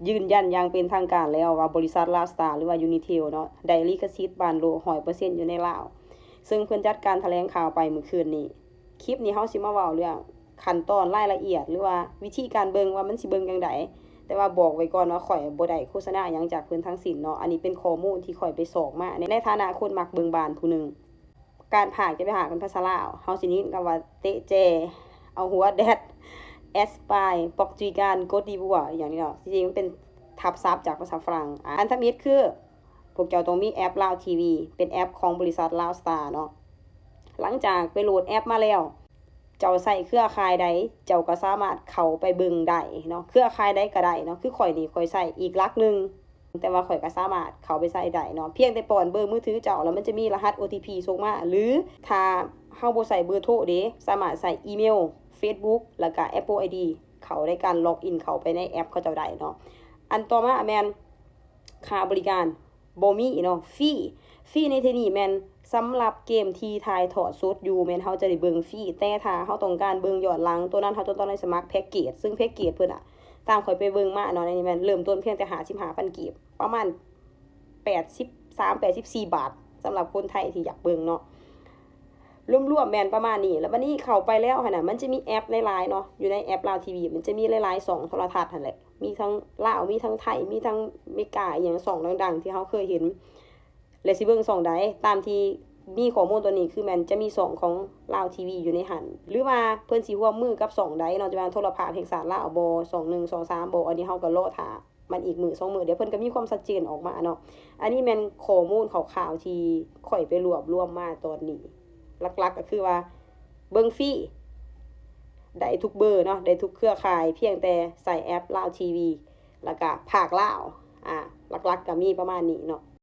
ຢືນຢັນຢ່າງເປັນທາງການແລ້ວວ່າບໍລິສັດລາວສະຕາ ຫຼືວ່າຢູນິເທລເນາະ ໄດ້ລິຂະສິດບ້ານໂລກຮ້ອຍເປີເຊັນຢູ່ໃນລາວ ເຊິ່ງເພິ່ນຈັດການຖະແຫຼງຂ່າວໄປມື້ຄືນນີ້. ຄລິບນີ້ເຮົາຊິມາເວົ້າເລື່ອງຂັ້ນຕອນລາຍລະອຽດ ຫຼືວ່າວິທີການເບິ່ງວ່າມັນຊິເບິ່ງຈັ່ງໃດ, ແຕ່ວ່າບອກໄວ້ກ່ອນວ່າຂ້ອຍບໍ່ໄດ້ໂຄສະນາຫຍັງຈາກເພິ່ນທັງສິ້ນເນາະ. ອັນນີ້ເປັນຂໍ້ມູນທີ່ຂ້ອຍໄປຊອກມາໃນ ໃນຖານະຄົນມັກເບິ່ງບ້ານຜູ້ໜຶ່ງ. ການພາກຈະໄປພາກເປັນພາສາລາວ ເຮົາຊິໄດ້ຍິນຄຳວ່າເຕະແຈ, ເອົາຫົວແດດ, ແອັດສະປາຍ, ປອກຈຸຍການ, ກົດດີບົວ ອີ່ຫຍັງນີ້ເນາະ. ທີ່ຈິງມັນເປັນທັບສັບຈາກພາສາຝຣັ່ງ. ອັນທຳອິດຄື ພວກເຈົ້າຕ້ອງມີແອັບລາວທີວີ ເປັນແອັບຂອງບໍລິສັດລາວສະຕາເນາະ. ຫຼັງຈາກໄປໂຫຼດແອັບມາແລ້ວ ເຈົ້າໃຊ້ເຄືອຂ່າຍໃດ ເຈົ້າກໍສາມາດເຂົ້າໄປເບິ່ງໄດ້ເນາະ, ເຄືອຂ່າຍໃດກໍໄດ້ເນາະ. ຄືຂ້ອຍນີ້ ຂ້ອຍໃຊ້ອີກຫຼັກໜຶ່ງ ແຕ່ວ່າຂ້ອຍກໍສາມາດເຂົ້າໄປໃຊ້ໄດ້ເນາະ. ພຽງແຕ່ປ້ອນເບີມືຖືເຈົ້າ ແລ້ວມັນຈະມີລະຫັດໂອທີພີສົ່ງມາ ຫຼືຖ້າເຮົາບໍ່ໃຊ້ເບີໂທເດ ສາມາດໃຊ້ອີເມວ, ເຟສບຸກ ແລ້ວກະແອັບເປິ້ນໄອດີ ເຂົ້າໃນການລັອກອິນເຂົ້າໄປໃນແອັບເຂົາເຈົ້າໄດ້ເນາະ. ອັນຕໍ່ມາແມ່ນຄ່າບໍລິການ ບໍ່ມີເນາະ, ຟຣີ. ຟຣີໃນທີ່ນີ້ແມ່ນສຳລັບເກມທີ່ຖ່າຍທອດສົດຢູ່ ແມ່ນເຮົາຈະໄດ້ເບິ່ງຟຣີ, ແຕ່ຖ້າເຮົາຕ້ອງການເບິ່ງຍ້ອນຫຼັງ ໂຕນັ້ນເຮົາຈະຕ້ອງໄດ້ສະໝັກແພັກເກດ, ຊຶ່ງແພັກເກດເພິ່ນອະ ຕາມຂ້ອຍໄປເບິ່ງມາເນາະ ໃນນີ້ແມ່ນເລີ່ມຕົ້ນພຽງແຕ່ຫ້າສິບຫ້າພັນກີບ ປະມານແປດສິບສາມ ແປດສິບສີ່ບາດ ສຳລັບຄົນໄທທີ່ຢາກເບິ່ງເນາະ. ລວມໆແມ່ນປະມານນີ້. ແລ້ວບັດນີ້ເຂົ້າໄປແລ້ວຫັ້ນນະ ມັນຈະມີແອັບຫຼາຍໆເນາະ, ຢູ່ໃນແອັບລາວທີວີ ມັນຈະມີຫຼາຍໆຊ່ອງໂທລະທັດຫັ້ນແຫຼະ, ມີທັງລາວ ມີທັງໄທ ມີທັງເມກາ ອີ່ຫຍັງ ຊ່ອງດັງໆທີ່ເຮົາເຄີຍເຫັນ. ແລະຊິເບິ່ງຊ່ອງໃດ ຕາມທີ່ມີຂໍ້ມູນຕົວນີ້ ຄືແມ່ນຈະມີຊ່ອງຂອງລາວທີວີຢູ່ໃນຫັ້ນ ຫຼືວ່າເພິ່ນຊິຮ່ວມມືກັບຊ່ອງໃດເນາະ, ຈະວ່າໂທລະພາບແຫ່ງຊາດລາວບໍ ຊ່ອງໜຶ່ງ ຊ່ອງສາມບໍ ອັນນີ້ເຮົາກໍລໍຖ້າ ມັນອີກມື້ສອງມື້ ດຽວເພິ່ນກໍມີຄວາມຊັດເຈນອອກມາເນາະ. ອັນນີ້ແມ່ນຂໍ້ມູນຄ່າວໆທີ່ຂ້ອຍໄປລວບລວມມາຕອນນີ້. ຫຼັກໆກໍຄືວ່າເບິ່ງຟຣີ ໄດ້ທຸກເບີເນາະ, ໄດ້ທຸກເຄືອຂ່າຍ ພຽງແຕ່ໃຊ້ແອັບລາວທີວີ ແລ້ວກະພາກລາວ. ອາ ຫຼັກໆກໍມີປະມານນີ້ເນາະ.